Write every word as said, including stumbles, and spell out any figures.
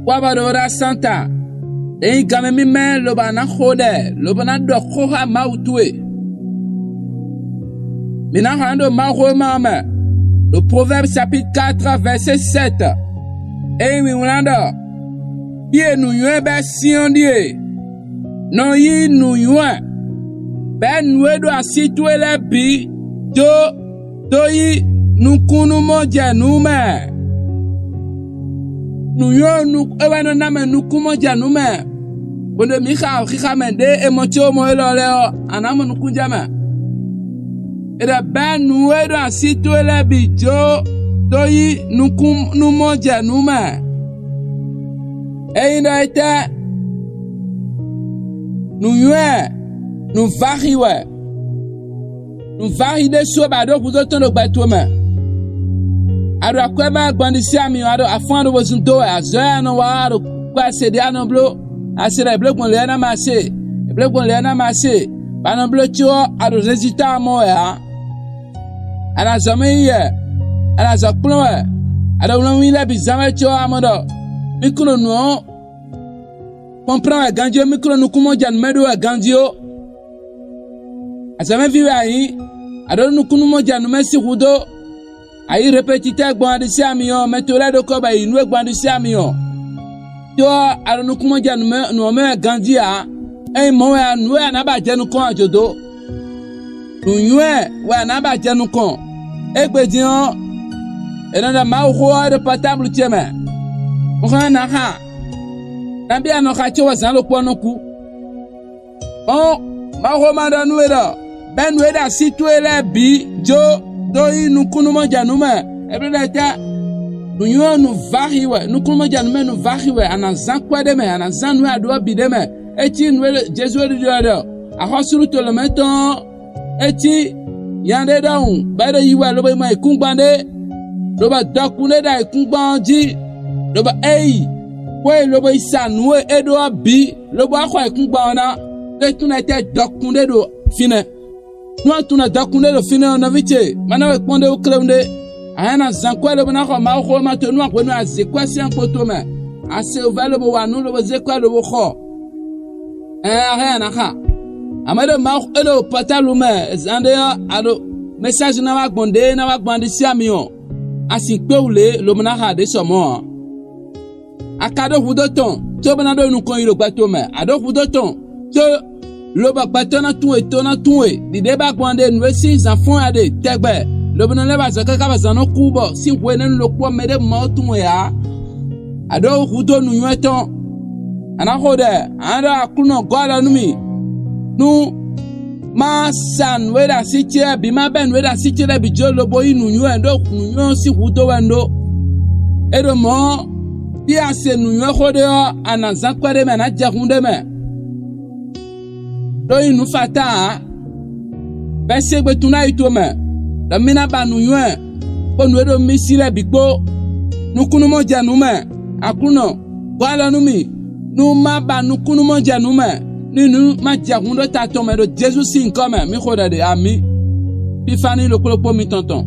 Kpɔ́ bɔ ɖo ɖo asán ta, è nyí ganmɛ mímɛ́ lobo ná xo ɖɛ lobo ná ɖɔ xó xá Mawu towe. Mǐ ná xɔ nǔ ɖo Mawuxówéma ɔ́ mɛ, ɖo Proverbes chapitre quatre verset sept. Ényí mi wlán ɖɔ: "Ɖíe nǔnywɛ́ bɛ́ sín ɔ́ ɖíe: nɔ yí nǔnywɛ́, bɛ́ nǔ e ɖo así towe lɛ́ɛ bǐ jó dó yí nukúnnú mɔ jɛ nǔ mɛ." Nǔnywɛ́ ɔ́, é wɛ nɔ ná mɛ nukún mɔ jɛ nǔ mɛ, bó ɖo mǐ xa xixa mɛ ɖě è mɔ có mɔ élɔ́ lɛ́ɛ ɔ́, a nǎ mɔ nukún jɛ mɛ. È ɖɔ bɛ́ nǔ e ɖo así towe lɛ́ɛ bǐ jó dó yí nukúnnú mɔ jɛ nǔ mɛ. Ényí ɖɔ étɛ́? Nǔnywɛ́, nǔváxi wɛ. Nǔváxi ɖésú wɛ ba ɖó hudó tɔn ɖo gbɛ towe mɛ. A ɖo akwɛ́ ba gbɔn ɖisí ami ɔ́, a ɖo afɔ́n a ɖo bozun dó wɛ, azɔ̌ e a nɔ wa ɔ́, a ɖo kpɛ́ ase ɖé a nɔ bló. Ase ɖɔ è blǒ gbɔn lě ɔ́ ná ma se, è blǒ gbɔn lě ɔ́ ná ma se, bɔ a nɔ bló có ɔ́, a ɖo zezitɔ́ a mɔ wɛ ǎ. A nǎ zɔ́ mɛ yí wɛ, a nǎ zɔ́ kplɔ́n wɛ, a ɖo wlɔnwí lɛ́ɛ bǐ zán wɛ có ɔ́, a mɔ ɖɔ mí kún ɖo nǔ ɔ́ kpɔ́nplán wɛ ganjí ó, mí kún ɖo nukúnmɔjɛnǔmɛ ɖó wɛ ganjí ó. Azɔ̌mɛví wɛ a nyǐ, a ɖǒ nukúnnú mɔ jɛ nǔ mɛ sín hudó. A yǐ rɛpɛtitɛ́ gbɔn aɖisí ami ɔ́, mɛ towe lɛ́ɛ ɖokɔ́ bɔ è yi nǔ e gbɔn aɖisí ami ɔ́. Tó ɔ́, a ɖo nukúnnú mɔ jɛ nǔ mɛ nǔ ɔ́ mɛ wɛ ganjí ǎ. Ényí mɔ̌ wɛ a, nǔ e a nǎ ba jɛ nukɔn ɔ́, a jǒ dó. Nǔnywɛ́ wɛ a nǎ ba jɛ nukɔn. Égbé din ɔ́, è nɔ ɖɔ Mawuxó ɔ́ ɖo pɔtáblu ce mɛ. Un hɛn ɔ́, nǎ xa. Nabí a nɔ xa có bɔ zǎn ɖokpó ɔ́ nɔ kú? Ɔ́, Mawuxó ma ɖɔ nú we ɖɔ: "Bɛ́ nǔ e ɖo así towe lɛ́ɛ bǐ jó dó yí nukúnnú mɔ jɛ nǔ mɛ." Ebléɖɛtɛ́, nǔnywɛ́ nǔváxi wɛ, nukúnnú mɔ jɛ nǔ mɛ nǔváxi wɛ, a nǎ zán kwɛ́ ɖé mɛ, a nǎ zán nǔ e a ɖǒ ɔ́ bǐ ɖé mɛ. É cí nǔ e Jezu e ɖiɖɔ wɛ ɖɔ axɔ́súɖuto lɔ̌nmɛ tɔn ɔ́, é cí nya ɖé ɖɔhun, bɔ é ɖo yi wɛ lobo yi mɔ ayǐkúngban ɖé, lobo dɔkun ɖé ɖo ayǐkúngban ɔ́ jí, lobo é yi, bó yi lobo yi sa nǔ e é ɖó ɔ́ bǐ, lobo wá xɔ ayǐkúngban ɔ́ ná. Ɖó é tunwun étɛ́ dɔkun ɖé ɖo fínɛ́. Nú a tunwun ɖɔ dɔkun ɖé ɖo fínɛ́ ɔ́, nɔví ce, ma ná we kpɔ́n ɖé wú kléwún ɖé. A hɛn ná zán kwɛ́ lobo ná xɔ Mawuxówéma towe nú a hwenu e a zě kwɛ́ sín akpo towe mɛ, a se wǔvɛ́ lobo wa nǔ lobo zé kwɛ́ lobo xɔ. Ɛɛn, a hɛn a nǎ xa. Amɔ̌ é ɖo Mawu é ɖo pɔtálu mɛ zan ɖé ɔ́, a ɖo mɛsázi ná wá gbɔn ɖě ná wá gbɔn aɖisí ami ɔ́, a sin kpé wǔ lě lobo ná xa ɖě sɔ mɔ̌ ǎ. A ka ɖó hudó tɔn cóbɔ ná ɖó nukɔn yi ɖo gbɛ towe mɛ; a ɖǒ hudó tɔn có lobɔ gbɛtɔ́ ná tunwun we, to ná tunwun we, ɖiɖě ba gbɔn ɖe nǔ e sín zǎn fɔ́n a ɖe tɛgbɛ, lobo nɔ lɛ́ ba azɔ̌ káká bɔ zǎn nɔ kú, bɔ sín hwenɛ́nu ɖokpó ɔ́ mɛɖé mɔ tún we ǎ. A ɖǒ hudó nǔnywɛ́ tɔn. A nǎ xo ɖɛ, a nǎ ɖɔ Aklúnɔ gɔ́ alɔ nú mì, nú má sa nǔ e ɖo así ce lɛ́ɛ bǐ, má bɛ́ nǔ e ɖo así ce lɛ́ɛ bǐ jó lobo yí nǔnywɛ́, ɖó nǔnywɛ́ ɔ́ sín hudó wɛ un ɖó. É ɖo mɔ̌ ɔ́, fí e a se nǔnywɛ́ xó ɖe ɔ́, a nǎ zán kwɛ́ ɖé mɛ, a nǎ jɛ hun ɖé mɛ. Ɖó nyí nǔ fatáan ǎ, bɔ é se gbe tunwun ɖó ayi towe mɛ, ɖɔ mì ná ba nǔnywɛ́, kpó nǔ e ɖo mì sí lɛ́ɛ bǐ kpó. Nukúnnú mɔ jɛ nǔ mɛ, Aklúnɔ, gɔ́ alɔ nú mì, nú má ba nukúnnú mɔ jɛ nǔ mɛ, ní nǔ má jɛ hun ɖó ta tɔn mɛ ɖo Jezu sín nyǐkɔ mɛ. Mi xo ɖɛ ɖe. Amǐ. Fífá ní ɖokpó ɖokpó mitɔn tɔn.